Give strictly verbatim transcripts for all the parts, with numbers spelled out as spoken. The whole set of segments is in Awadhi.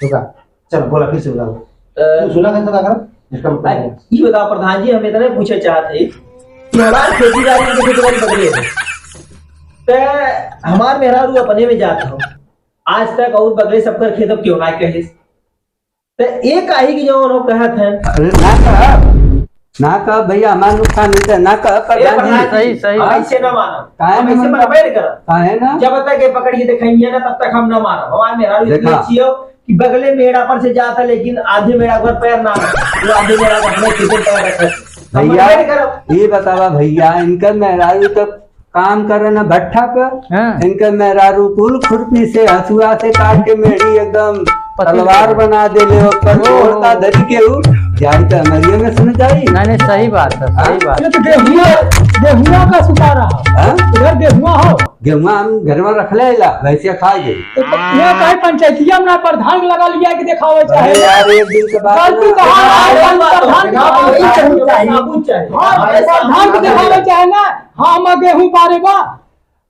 रुका, चल, बोला, फिर से बोला। अ, तू सुना कैसा लगा? इसका मतलब अ, है? ये बताओ प्रधान जी, हम इतने पूछे चाहते हैं कि हमारे खेती बाड़ी में देखो, तुम्हारी बगले है। ते हमार मेहरारू अपने में जात हो, आज तक और बगले सबकर खेत अब क्यों ना कहे? ते एक आही की जो लोग कहत हैं। अरे ना कह, ना कह भैया, हमार नुकसान नहीं है, ना कह ए प्रधान जी। प्रधान जी, सही, सही। हम ऐसे ना मानब। काहे हम ना ऐसे मानब? मरबे नहीं करब। काहे ना? जब तक ये पकड़ के दिखाएंगे ना, तब तक हम ना मानब। हमार मेहरारू इतनी देखा। अच्छी हो कि बगले मेड़ा पर से जाता, लेकिन आधे मेड़ा पर पैर ना रखे। वो आधे मेड़ा पर अपने खेते पैर रखे। हम भैया, मरबे नहीं करब। ये बतावा भैया, इनकर मेहरारू तो काम करे ना भट्ठा पर, हाँ। इनकर मेहरारू कुल खुरपी से, हसुआ से काट के मेढ़ी एकदम पतली तलवार कर। बना देले, ओकर ओ। जोड़ता धरी के उ, जाई तो हमरिये में सुन जाई। नहीं, नहीं, सही बात है, सही हाँ? बात। ये तो गेहुआ, गेहुआ का सुपारा है। हाँ? इधर गेहुआ हो। गेहुआ हम घर में रख ले ला, भैंसिया खा गई। तो, तो यहाँ काहे पंचायतिया में ना प्रधान के लगा लिया कि देखावे चाहे? अरे यार, एक दिन के बाद गलती ना। कहाँ है? प्रधान के देखावे चाहे। हाँ, प्रधान के देखावे चाहे ना। हाँ, हम गेहूं पारे बा।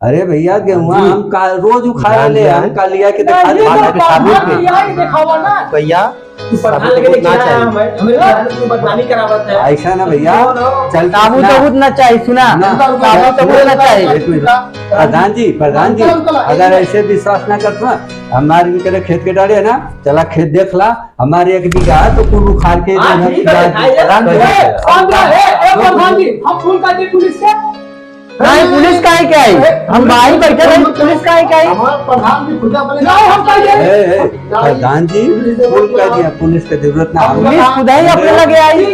अरे भैया, गेहुआ जी। हम का, रोज उखाड़ ले, हम का लिया के नहीं, देखा ये दे। तो प्रधान के लिया के देखावा ना। भैया, तू प्रधान सबूत लेके ना चाहिए। हमें, हमें प्रधान की बदनामी करावत है। ऐसा ना भैया, चल, सबूत, ना। सबूत ना चाहिए, सुना। ना। सबूत, सबूत ना चाहिए। एक मिनट। प्रधान जी, प्रधान जी, रुका, रुका, रुका, अगर एक मिनट। ऐसे विश्वास ना करत ना, हमारे इनके खेत के डाले है ना, चला खेत देख ला, हमारे एक बीघा है तो कुल उखाड़ के हाँ, जो है, ठीक है, उखाड़ दिखाई दे। दे। ए, ए, ए, प्रधान जी, हम फोन कर दे पुलिस के। नहीं, पुलिस काहे के आई? हम बाहर बैठे रहे, पुलिस काहे के आई? हमारे प्रधान जी खुद अपने नहीं, हम कह दे। ए, ए, प्रधान जी, फोन कर दिया, पुलिस के जरूरत ना। पुलिस खुद ही अपने लगे आई।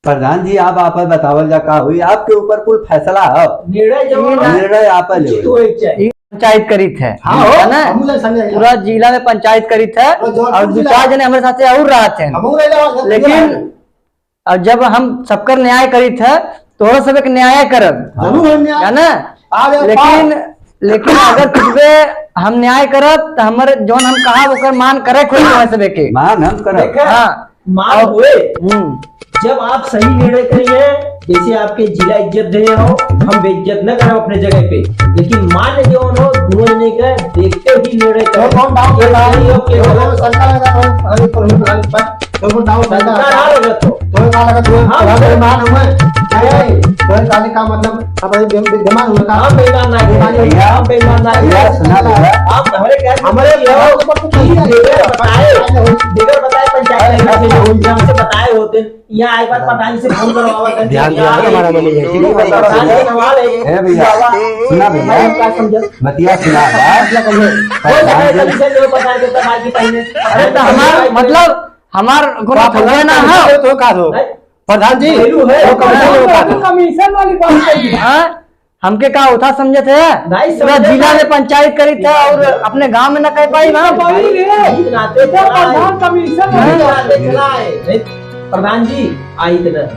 प्रधान जी, आप, आप बतावल जा का हुई, आपके ऊपर कुल फैसला है। निर्णय जो है ना, निर्णय आप ले। उचित होए के चाहिए। ई पंचायत करित है, हाँ हो, है ना? हमहू लोग संगे रहिला। पूरा जिला में पंचायत करित है, और जौनपुर और दो जिला चार जने हमारे साथे और रहत हैं। हमहू रहिला, और लेकिन रहिला। और जब हम सबकर न्याय करित है, तोहरा सब एक न्याय करब, जरूर हम न्याय। है ना? आज लेकिन, लेकिन अगर तुझे हम न्याय करब, तो हमर जौन हम कहा, ओकर मान करे खुद तोहरा सब के। मान हम करब। देखा? हाँ। मान अब हुए। हम्म। जब आप सही निर्णय करिए, जैसे आपके जिला इज्जत रहे हो, हम बेइज्जत न करब अपने जगह पे, लेकिन मान जो हो, दोनों जने का देखते ही निर्णय करें। तो कौन डाउन ये करता है? सही हो, क्या गलत हो? सरकार का तो, अरे, प्रभु, प्रभु, प्रभु, डाउन करता है। सरकार आ रहा तो। तो का लगा, तो हाँ, प्रधान सर। मान हुए। नहीं, तो काले का मतलब, अब ये बे-, बे-, बेमान हुआ का? हम बेईमान ना है। बेईमान भैया, हम बेईमान ना है। भैया, सुना भैया। आप हमारे क्या हमारे ये हो, आपको कुछ नहीं है। बगैर बताए, बगैर बताए पंचायत में से जो हमसे बताए होते, यहाँ एक बार प्रधान जी से फोन करवावा था। ध्यान दिया, हमारा मन नहीं है, ठीक है? प्रधान जी सवाल है। ए भैया, सुना भैया। हम क्या समझे? बतिया सुना, बात। मतलब है, हो सकता है कमीशन जो प्रधान के तबादले की पहले। अरे तो हमार, मतलब, हमार कोनो आप थोड़े ना हो। तो का हो? नहीं। प्रधान जी, value है। वो कमीशन वो का हो? कमीशन वाली बात है। हाँ? हमके का उठा समझत है? नहीं पूरा समझे जिला ना। में पंचायत करित है और अपने गांव में ना कह पाई ना। भाई रे, इतना नाते इतना चला है। प्रधान कमीशन वाली इतना बात नाते है। चला है। नहीं, प्रधान जी, आई इतना।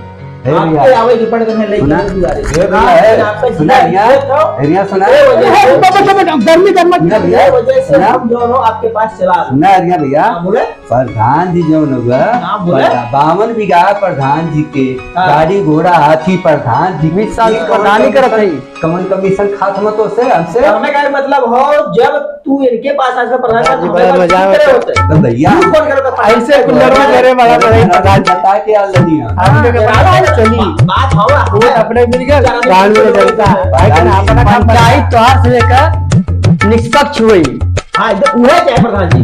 हे भैया। आपके आवे के पड़ गए हैं, लेकिन सुना? नहीं गुजारे। हे भैया, हे, आपका सुना जिला भैया? इज्जत हो। हे भैया, सुना? ये वजह अरे, से हे, बस, बस, बस, गर्मी, गर्मी। सुना भैया? ये वजह से सुना? हम जो हो आपके पास चला आए। सुना भैया, भैया? हाँ, बोले? प्रधान जी जो लोग हाँ, बोले? प्रधा-, बावन बीघा प्रधान जी के, हाँ। गाड़ी घोड़ा हाथी प्रधान जी के। बीस साल से प्रधानी करत है। कमन कमीशन खात मत हो से हमसे। तो हमें का मतलब हो, जब तू इनके पास आज का प्रधान जी, बड़ा मजा आवत है। तो भैया, तू कौन करता है? ऐसे कुल्लर में करे बड़ा बड़ा ही प्रधान जी। बता के आ लेनी है। आपके के पास चली। बात हवा। वो अपने मिल गए, गांव में चलता है। भाई, अपना काम पंचायत तोहार से लेकर निष्पक्ष हुई। हाँ, एकदम उहे चाहे प्रधान जी।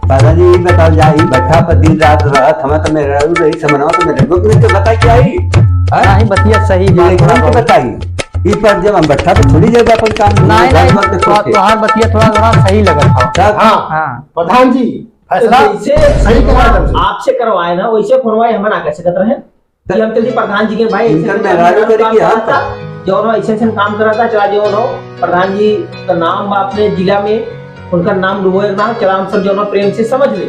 प्रधान जी, ये बताओ जा, ई भट्ठा पर दिन रात रहत, हमें तो मेहरारू रही, समनवा तो मेहरारू के बता के आई। हाँ? नहीं, बतिया सही, बात लेकिन बराबर। के बताई। ई पर जब हम भट्ठा पे थोड़ी जाए अपन काम, नहीं, घर नहीं, पर तो तो, सोच के। तोहार बतिया थोड़ा, थोड़ा सही लगत हो। तब हाँ। हाँ। प्रधान जी, फैसला तो जैसे सही करा दो। आपसे करवाए ना, वैसे फोनवाए हम ना कर सकत रहे। कि हम चलती प्रधान जी के भाई, ऐसे इनकर ऐसे मेहरारू काम करे कि करता हम था, जो उन्होंने ऐसे ऐसे काम करा था, चला जो उन्होंने प्रधान जी का नाम बा अपने जिला में, उनका नाम डुबोए ना, चला हम सब जो उन्होंने प्रेम से समझ ले।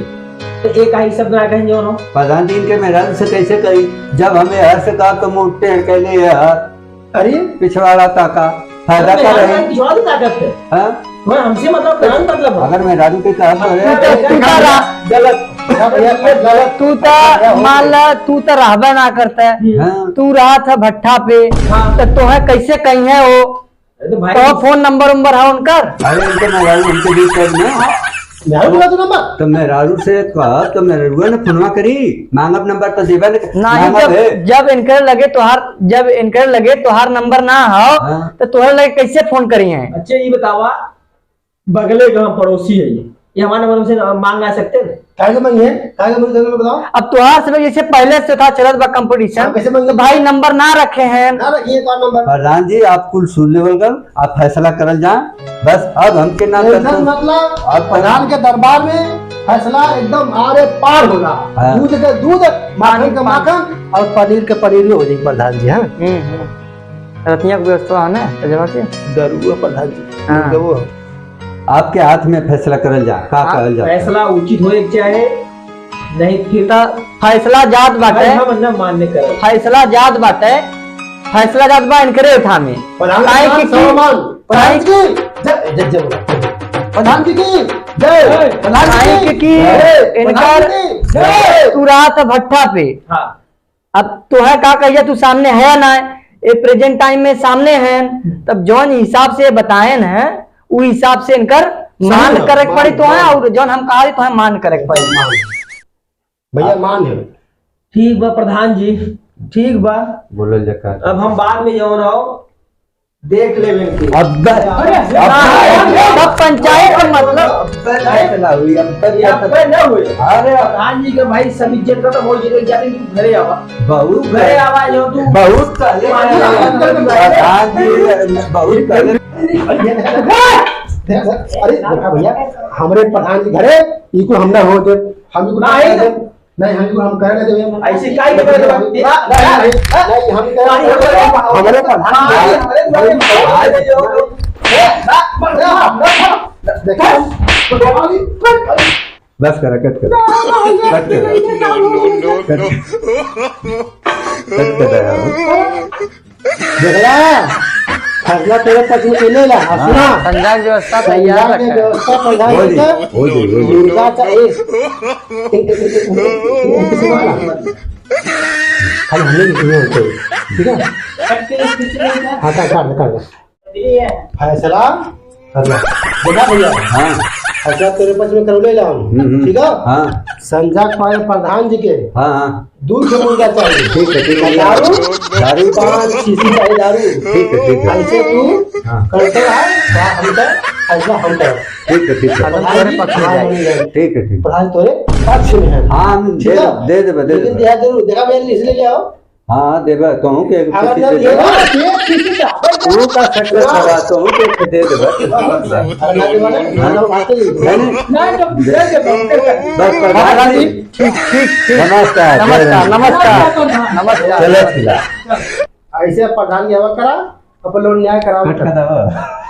तो एक आई शब्द ना कहें जो उन्होंने। प्रधान जी इनके मेहरारू से कैसे कही, जब हमें हर से कहा तो मुंह टेढ़ के लिए यार। अरे? पिछवाड़ा ताका, फायदा अरे का यार, रहे? पिछवाड़ा ताकत है। हाँ? वह हमसे मतलब, क्या मतलब है? अगर मेहरारू के कहा तो है। तू तो, तू तो रहा। गलत। तू तो, मान ला, तू तो रहबे ना करता है। हाँ। तू रहा था भट्ठा पे, हाँ। तो तोहे कैसे कही है वो? अरे भाई। तो फोन नंबर उम्बर है उनकर? अरे उनके मेहरारू हमके दी तब ना। मेहरारू बोला तो नंबर? तो मेहरारू से कहा, तो मेहरारुआ ने फोनवा करी, मांगब नंबर तो देबे न, नहीं, मांगब जब, है। जब इनकर लगे तोहार, जब इनकर लगे तोहार नंबर ना हो, हाँ। तो तोहर लगे कैसे फोन करी हैं? अच्छा, ये बतावा, बगले गांव पड़ोसी है ये, ये हमारे नंबर से मांग ना सकते हैं? काहे के मांगे? काहे के मांगे, जरा बताओ। अब तोहार सब जैसे पहले से था, चलत बा कंपटीशन। हाँ, कैसे मांगे? तो भाई नंबर ना रखे हैं। ना रखिए तो नंबर। प्रधान जी, आप कुल सुन लेवल गल, आप फैसला करल जा। बस अब हमके ना टेंशन कर दो। मतलब, आप प्रधान के दरबार में फैसला एकदम आरे पार होला। हाँ। दूध के दूध, माखन के माखन और पनीर के पनीर भी हो जाई प्रधान जी। हाँ। हम्म, हम्म। रतिया के व्यवस्था है ना, अजवा के? दरुआ प्रधान जी। हाँ। दरुआ। आपके हाथ में फैसला करल जा, का आप कहल जा? फैसला उचित होए के चाहे, नहीं फिर त फैसला जात बाटे। भाई, हम ना मान्य करब। फैसला जात बाटे, फैसला जात बा इनकरे थामे। प्रधान काहे जी की, की, सर्वमान, प्रधान काहे जी की जय, जय, जय बोलो। प्रधान जी की जय, जय। प्रधान जी काहे की की जय, इनकर प्रधान जी की जय। सुरात भट्ठा पे। हाँ। अब तोहे का कहिए, तू सामने है ना, ए प्रेजेंट टाइम में सामने है, तब जौन हिसाब से बताएन है, उ हिसाब से इनकर सही मान है, करे के मान, पड़ी तोहे, मान। और जौन हम कहा तोहे मान करे के पड़ी। मान। भैया, मान है। ठीक बा प्रधान जी, ठीक बा। बोलल जका। अब हम बाद में जौन आओ, देख लेबे इनके। अब अरे, अब अरे, अब पंचायत का मतलब अब फैसला हुई, अब ये अब ना हुई। अरे, प्रधान जी के भाई सब इज्जत खत्म हो जाए, जाने तू घरे आवा। बहुत घरे आवा, जो तू बहुत पहले। प्रधान जी, बहुत पहले। अरे, देखा भैया, हमरे प्रधान जी घरे, इको हम ना हो दे, हम इको नहीं। नहीं, हम, हम कह रहे थे, ऐसे काहे कर रहे हो? नहीं, नहीं, नहीं, हम कह रहे हैं, हमारे प्रधान जी, देखो, बस करा, कट करा। कट करा। कट करा। कट करा यार। देखला, फैसला तेरे पक्ष में कैले ला, हाँ। सुना। संजा के व्यवस्था तैयार संजा के रखा है। व्यवस्था प्रधान हो जी, जी का। हो जी, हो जी। मुर्गा का एक, एक, एक, एक, एक, एक, खाली हमें नहीं होते, ठीक है? हाँ, काट, काट, काट। फैसला करना। देखा भैया? हाँ। फैसला तेरे पक्ष में करौले ला हम, हम्म, हम्म। ठीक है? हाँ। संजा पाए प्रधान जी के। हाँ, हाँ। दू ठो मुर्गा चाहिए। ठीक है, ठीक है। दारू? दारू? पाँच शीशी चाहिए दारू। ठीक है, ठीक है। ऐसे तू हाँ। करते रहा, क्या हम कर, ऐसा हम कर। ठीक है, ठीक है। प्रधान जी, हाँ, ठीक है, ठीक है। प्रधान तोरे पक्ष में है। हाँ, हम दे ठीक है? दे, दे देबे, दे लेकिन देबे। दिया जरूर, देखा भैया, इसलिए ले आओ। हाँ, हाँ, देबे, कहूँ के एक अगर शीशी ना दे दिए देबे। ना, एक शीशी का। तू का सक्सेस ना। करा, कहूँ के एक दे देबे। अरे ना देबे ना, हाँ। ना, ना, ना, नहीं, नहीं। ना, तो दे दे, बस, बस, हाँ, बस। ठीक, ठीक, ठीक। नमस्कार, नमस्कार, जय राम। नमस्कार, नमस्कार। चलो, खिला। ऐसे प्रधान की हवा करा, अपन लोग न्याय कराओ। कट कर दो।